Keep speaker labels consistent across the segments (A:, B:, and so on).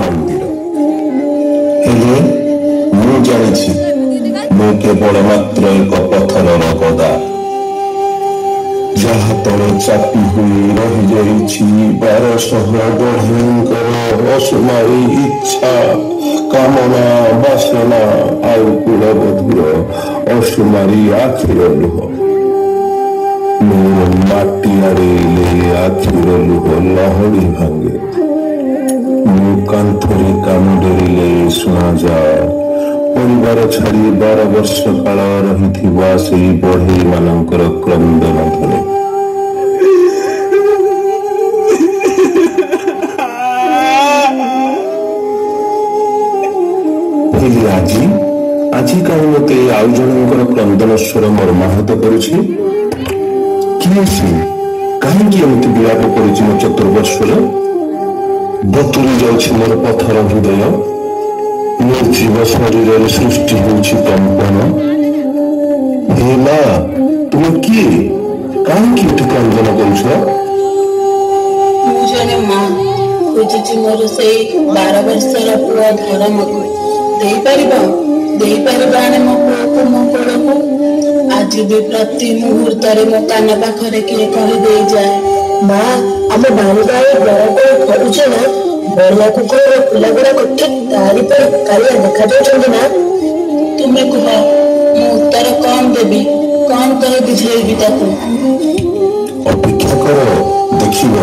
A: ମନ୍ଦିର। ହେଲେ ମୁଁ ଜାଣିଛି ମୁଁ କେବଳ ମାତ୍ର ଏକ ପଥରର ଗଦା, ଯାହା ତଳେ ଚାପି ହୋଇ ରହିଯାଇଛି 1200 ବଢେଇଙ୍କର ଅସୁମାରୀ ଇଚ୍ଛା, କାମନା, ବାସନା ଆଉ କୁଳବଧୂର ଅସୁମାରୀ ଆଖିର ଲୁହ। ମୋର ମାଟି ଆଡ଼େଇଲେ ଆଖିର ଲୁହ ଲହଡ଼ି ଭାଙ୍ଗେ। ମୁଁ କାନ୍ଥରେ କାନ ଡେରିଲେ ଶୁଣାଯାଏ ପରିବାର ଛାଡ଼ି 12 ବର୍ଷ କାଳ ରହିଥିବା ସେଇ ବଢେଇ ମାନଙ୍କର କ୍ରନ୍ଦନ ଧ୍ୱନି। ହେଲେ ଆଜି ଆଜି କାହିଁ ମତେ ଆଉ ଜଣଙ୍କର କ୍ରନ୍ଦନ ସ୍ୱର ମର୍ମାହତ କରୁଛି? କିଏ ସେ? କାହିଁକି ଏମିତି ବିଳାପ କରୁଛି ମୋ ଚତୁର୍ପାର୍ଶ୍ୱରେ? ବତୁରି ଯାଉଛି ମୋର ପଥର ହୃଦୟ। ନିର୍ଜୀବ ଶରୀରରେ ସୃଷ୍ଟି ହେଉଛି କମ୍ପନ। ହେ ମା, ତୁମେ କିଏ? କାହିଁକି ଏଠି କ୍ରନ୍ଦନ କରୁଛ?
B: ମୁଁ ଜଣେ ମା, ଖୋଜୁଛି ମୋର ସେଇ 12 ବର୍ଷର ପୁଅ ଧରମକୁ। ଦେଇପାରିବ? ଦେଇପାରିବ ଆଣି ମୋ ପୁଅକୁ ମୋ କୋଳକୁ? ଆଜି ବି ପ୍ରତି ମୁହୂର୍ତ୍ତରେ ମୋ କାନ ପାଖରେ କିଏ କହିଦେଇଯାଏ,
C: ମା, ଆମ ବାରିରେ ବରକୋଳି ଫଳୁଛି ନା? ବଳିଆ କୁକୁରର ପିଲା ଗୁଡାକ ଠିକ ତାରି ପରି କାଳିଆ ଦେଖାଯାଉଛନ୍ତି ନା?
B: ତୁମେ କୁହ, ମୁଁ ଉତ୍ତର କଣ ଦେବି? କଣ କହି ବୁଝେଇବି ତାକୁ?
A: ଅପେକ୍ଷା କର, ଦେଖିବ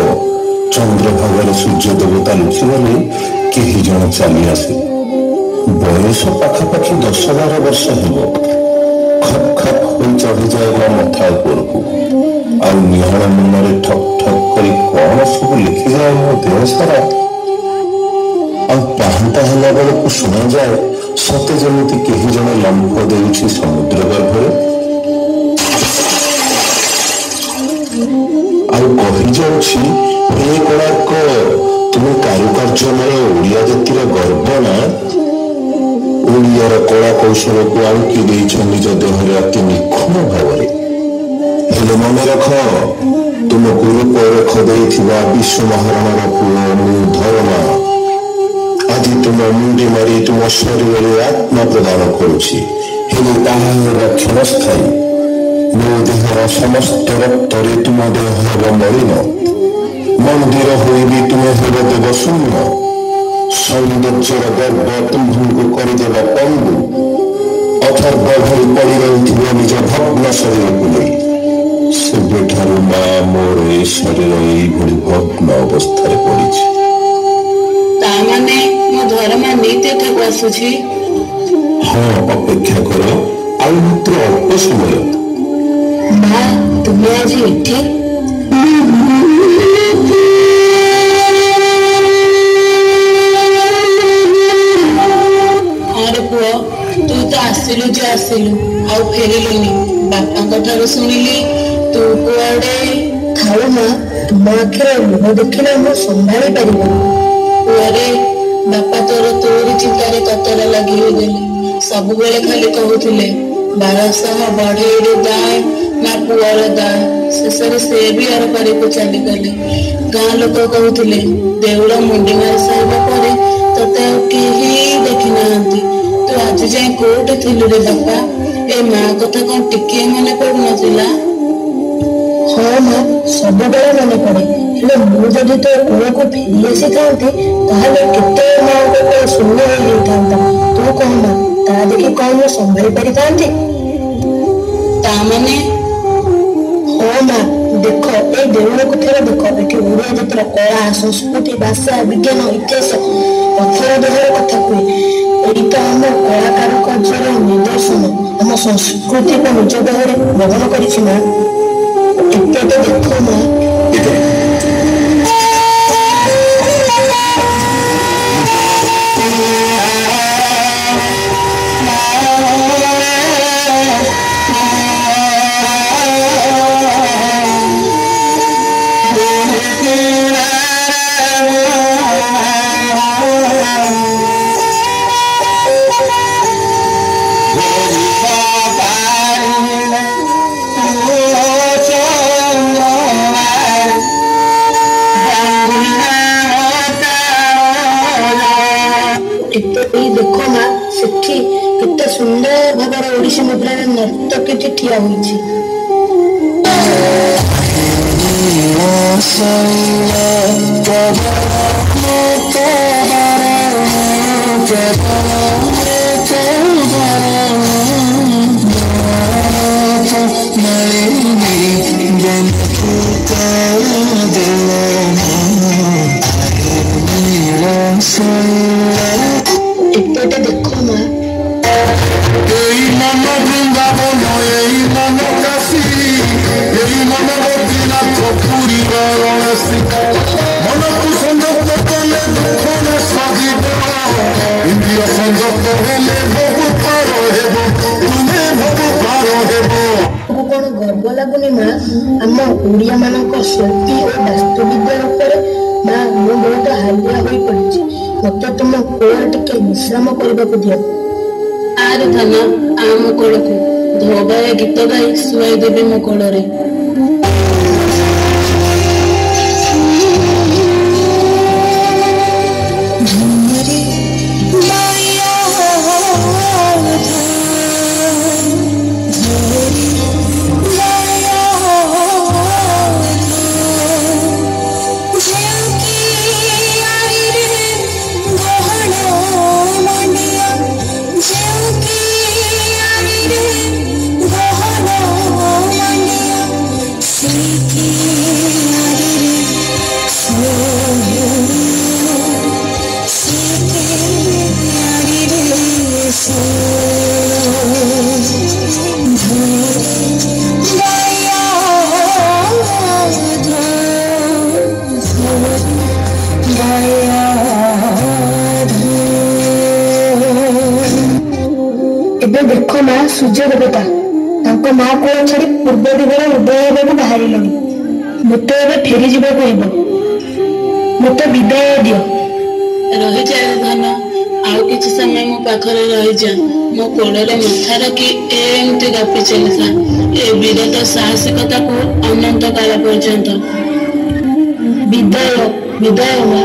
A: ଚନ୍ଦ୍ରଭାଗାରେ ସୂର୍ଯ୍ୟ ଦେବତା ଲୁଚିଗଲେ କେହି ଜଣେ ଚାଲି ଆସେ। ବୟସ ପାଖାପାଖି 10-12 ବର୍ଷ ହେବ। ଖପ୍ ଖପ୍ ହୋଇ ଚଢିଯାଏ ମୋ ମଥା ଉପରକୁ ଆଉ ନିହାଳ ମୁନରେ ଠକ୍ ଠକ୍ କରି କଣ ସବୁ ଲେଖିଯାଏ ମୋ ଦେହ ସାରା। ଆଉ ପାହାନ୍ତା ହେଲା ବେଳକୁ ଶୁଣାଯାଏ ସତେ ଯେମିତି କେହି ଜଣେ ଲମ୍ଫ ଦେଉଛି ସମୁଦ୍ର ଗର୍ଭରେ, ଆଉ କହିଯାଉଛି, ହେ କୋଣାର୍କ, ତୁମେ କାରୁକାର୍ଯ୍ୟମୟ ଓଡ଼ିଆ ଜାତିର ଗର୍ବ ନା? ଓଡ଼ିଆର କଳା କୌଶଳକୁ ଆଙ୍କି ଦେଇଛ ନିଜ ଦେହରେ ଅତି ନିଖୁଣ ଭାବରେ। ହେଲେ ମନେ ରଖ, ତୁମକୁ ରୂପରେଖ ଦେଇଥିବା ବିଶ୍ୱ ମହାରଣାର ପୁଅ ମୁଁ ଧରମା ଆଜି ତୁମ ମୁଣ୍ଡି ମାରି ତୁମ ଶରୀରରେ ଆତ୍ମା ପ୍ରଦାନ କରୁଛି। ହେଲେ ତାହା ହେବ କ୍ଷଣସ୍ଥାୟୀ। ମୋ ଦେହର ସମସ୍ତ ରକ୍ତରେ ତୁମ ଦେହ ହେବ ମଳିନ। ମନ୍ଦିର ହୋଇ ବି ତୁମେ ହେବ ଦେବଶୂନ୍ୟ। ସୌନ୍ଦର୍ଯ୍ୟର ଗର୍ବ ତୁମ୍ଭଙ୍କୁ କରିଦେବ ପଙ୍ଗୁ। ଅଥର୍ବ ଭଳି ପଡ଼ି ରହିଥିବ ନିଜ ଭଗ୍ନ ଶରୀରକୁ ନେଇ। ସେବେଠାରୁ ମା, ମୋର ଏ ଶରୀର ଏଇଭଳି ଭଗ୍ନ ଅବସ୍ଥାରେ ପଡ଼ିଛି।
B: ତା ମାନେ ମୋ ଧରମା ନିତି ଏଠାକୁ ଆସୁଛି?
A: ହଁ, ଅପେକ୍ଷା କର ଆଉ ମାତ୍ର ଅଳ୍ପ ସମୟ।
C: ମା, ତୁମେ ଆଜି ଏଠି?
B: ହଁ ରେ ପୁଅ, ତୁ ତ ଆସିଲୁ ଯେ ଆସିଲୁ, ଆଉ ଫେରିଲୁନି। ବାପାଙ୍କ ଠାରୁ ଶୁଣିଲି ତୁ କୁଆଡେ।
C: ଥାଉ ମା, ତୁମ ଆଖିରେ ଲୁହ ଦେଖିଲେ ମୁଁ ସମ୍ଭାଳି ପାରିବିନି।
B: ପୁଅରେ, ବାପା ତୋର ତୋରି ଚିନ୍ତାରେ କତରା ଲାଗି ହୋଇଗଲେ। ସବୁବେଳେ ଖାଲି କହୁଥିଲେ 1200 ବଢେଇରେ ଦାଏ ନା ପୁଅର ଦାଏ। ଶେଷରେ ସେ ବି ଆରପାରିକୁ ଚାଲିଗଲେ। ଗାଁ ଲୋକ କହୁଥିଲେ ଦେଉଳ ମୁଣ୍ଡି ମାରି ସାରିବା ପରେ ତତେ ଆଉ କେହି ଦେଖି ନାହାନ୍ତି। ତୁ ଆଜି ଯାଏଁ କୋଉଠି ଥିଲୁ ରେ ବାପା? ଏ ମା କଥା କଣ ଟିକିଏ ମନେ ପଡୁନଥିଲା?
C: ହଁ ମା, ସବୁବେଳେ ମନେ ପଡେ। ହେଲେ ମୁଁ ଯଦି ତୋ କୋଳକୁ ଫେରି ଆସିଥାନ୍ତି ତାହେଲେ କେତେ ମାଙ୍କ କୋଳ ଶୂନ୍ୟ ହେଇଯାଇଥାନ୍ତା। ତୁ କହ ମା, ତା ଦେଖି କଣ ମୁଁ ସମ୍ଭାଳି ପାରିଥାନ୍ତି?
B: ତା ମାନେ?
C: ହଁ ମା, ଦେଖ ଏଇ ଦେଉଳକୁ ଥରେ ଦେଖ। ଏଠି ଓଡ଼ିଆ ଜାତିର କଳା, ସଂସ୍କୃତି, ଭାଷା, ବିଜ୍ଞାନ, ଇତିହାସ ପଥର ଦେହର କଥା କୁହେ। ଏଇତ ଆମ କଳା କାରୁକାର୍ଯ୍ୟର ନିଦର୍ଶନ। ଆମ ସଂସ୍କୃତିକୁ ନିଜ ଦେହରେ ବହନ କରିଛି ମା। ଏପଟେ ଦେଖ ମା।
D: ଚନ୍ଦ୍ରମା।
C: ଏଇ ଦେଖ ମା, ସେଠି କେତେ ସୁନ୍ଦର ଭାବରେ ଓଡ଼ିଶୀ ମୁଦ୍ରାରେ ନର୍ତ୍ତକୀଟି ଠିଆ ହୋଇଛି। ଏପଟେ ଦେଖ ମା।
A: ଏଇ ମନ ବୃନ୍ଦାବନ, ଏଇ ମନ କାଶୀ, ଏଇ ମନ ଗୋପୀନାଥ ପୁରୀ ବାରାଣସୀ। ମନକୁ ସଂଯତ କଲେ ଦୁଃଖ ସଜିବ, ଇନ୍ଦ୍ରିୟ ସଂଯତ ହେଲେ ଭୋଗ ପାର ହେବ, ତୁମେ ଭୋଗ ପାର ହେବ।
C: ତୁମକୁ କଣ ଗର୍ବ ଲାଗୁନି ମା, ଆମ ଓଡ଼ିଆ ମାନଙ୍କ ଶିଳ୍ପୀ ଓ ବାସ୍ତୁବିଦ୍ୟା ଉପରେ? ମା, ମୁଁ ବହୁତ ହାଲିଆ ହୋଇ ପଡିଛି, ମତେ ତୁମ କୋଳରେ ଟିକେ ବିଶ୍ରାମ କରିବାକୁ ଦିଅ।
B: ଆରେ ଧନ, ଆ ମୋ କୋଳକୁ, ଧୋବାଏ ଗୀତ ଗାଇ ଶୁଆଇ ଦେବି ମୋ କୋଳରେ।
C: ଏବେ ଦେଖ ମା, ସୂର୍ଯ୍ୟ ଦେବତା ତାଙ୍କ ମା କୋଳ ଛାଡି ପୂର୍ବ ଦିଗରେ ଉଦୟ ହେବାକୁ ବାହାରିଲେଣି। ମୋତେ ଏବେ ଫେରି ଯିବାକୁ ହେବ, ମୋତେ ବିଦାୟ ଦିଅ।
B: ରହିଯା ଧନ, ଆଉ କିଛି ସମୟ ମୋ ପାଖରେ ରହିଯା, ମୋ କୋଳରେ ମଥା ରଖି ଏମିତି ଗପି ଚାଲିଥା ଏ ବିରତ ସାହସିକତାକୁ ଅନନ୍ତ କାଳ ପର୍ଯ୍ୟନ୍ତ।
C: ବିଦାୟ, ବିଦାୟ ମା।